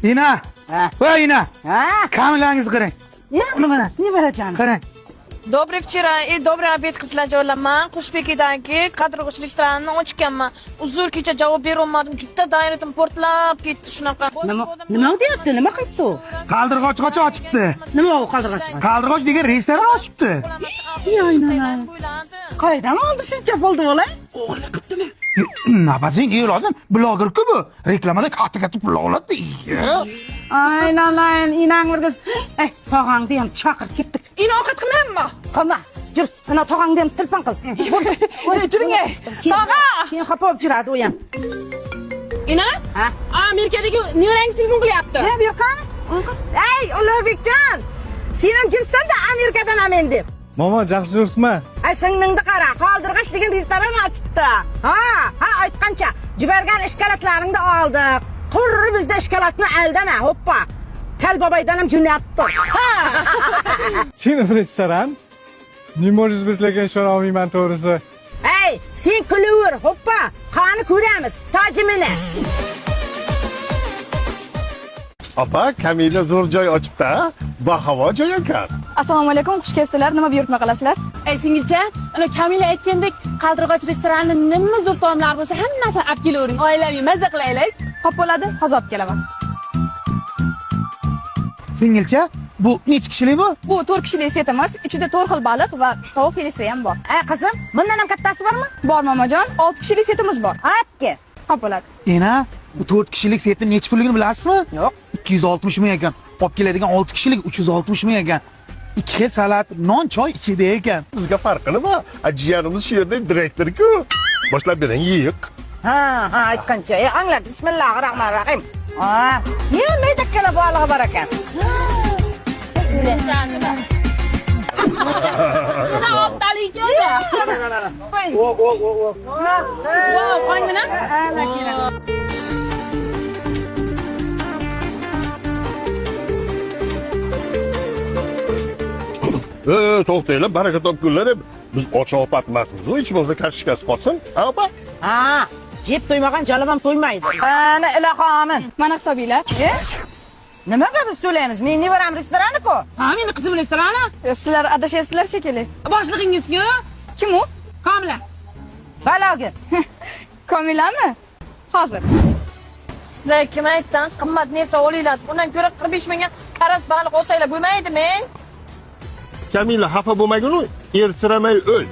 Ina. Voy ina. Ha? Kamilangizni qarang. Uni qarang. Ne berajan? Qarang. Добрый вчера и добрый обед qizlarjonlar. Men Qushbekidanki Qadrg'ush restoranini ochganman. Uzr, kecha javob bera olmadim. Juda dayratim portlab ketdi shunaqa. Nima deyapti? Nima qilibdi u? Qaldirg'och qocha ochibdi. Nima u qaldirg'och? Qaldirg'och degan restoran ochibdi. Qaydan oldi shuncha pulni bola? O'g'irlik qilibdimi? Nafasing lozim. Bloger-ku bu. Reklamada katta-katta pul oladi. Aynan, inang bir qiz. Ey, tog'angni ham chaqir, ketdik. Ina ovqat qilmayapmi? Qilma. Yur, ana tog'angni ham telefon qil. Yuring ey. Tog'a! Keyin xafa bo'lib yuradi u ham. Ina? Ha? Amerikadagi nevarangiz telefon qilyapti. Ne, bu qani? Ey, Ulug'bekjon! Sen ham jimsan-da Amerikadan men deb. Momo, yaxshi yuribsizmi? Ay, singlingni qara, Qaldirg'och degan restoran ochibdi. Ha, ha, aytgancha, jubargan ishkalatlaringni oldik. Qurri bizda ishkalatni aldama, hoppa. Kal boboydan ham jo'natdi. Ha. Seni restoran? Ne может быть, lekin ishona olmayman to'g'risi. Ey, sen kulaver, hoppa. Qani ko'ramiz, tojimini. Opa, Kamila zo'r joy ochibdi-a? Bahavo joy ekan. Assalomu alaykum, xush kelibsizlar. Nima buyurtma qilasizlar? Ey singilcha, ana Kamila aytgandek, Qaldirg'och restorani nima zo'r taomlar bo'lsa, hammasini olib kelavering. Oilaviy mazza qilaylik. Xo'p bo'ladi, hozir olib kelaman. Singilcha, bu necha kishilik bu? Bu 4 kishilik setimiz, ichida 4 xil baliq va tovuq filesi ham bor. Ey qizim, bundan ham kattasi bormi? Bor momajon, 6 kishilik setimiz bor. Olib kel. Xo'p bo'ladi. Ena, bu 4 kishilik setni necha pulligini bilasizmi? Yo'q. 260 ming ekan. Olib keladigan 6 kishilik 360 ming ekan. 2 xil salat, non, choy ichida ekan. Bizga farqi nima? Jiyanimiz shu yerda direktor-ku. Boshlab bering, yiq. Ha, ha, aytgancha. Ey, angla, bismillahirrohmanirrohim. Ha, nima dakkala balig'i bor ekan. Yana ottalik ekan. O, o, o, o. Wow, qongina. To'xtanglar, baraka topgunlar, biz och ovqat emasmiz. Hech bo'lmasa kashishkasi qolsin. Ha, opa? Ha, jeb to'ymagan jalab ham to'ymaydi. Ana ilohomin. Mana hisobinglar. Nimaga biz to'laymiz? Men nevaram restorani-ku. Ha, meni qizim restorani. Sizlar adashyapsizlar shekilli. Boshlig'ingiz-ku? Kim u? Komila. Bloger. Komilami? Hozir. Sizlar kim aytdan qimmat narsa olinglar. Undan ko'ra 45 mingga karas baliq olsanglar bo'lmaydimi? Kamila xafa bo'lmagin-u, ersiramay o'l.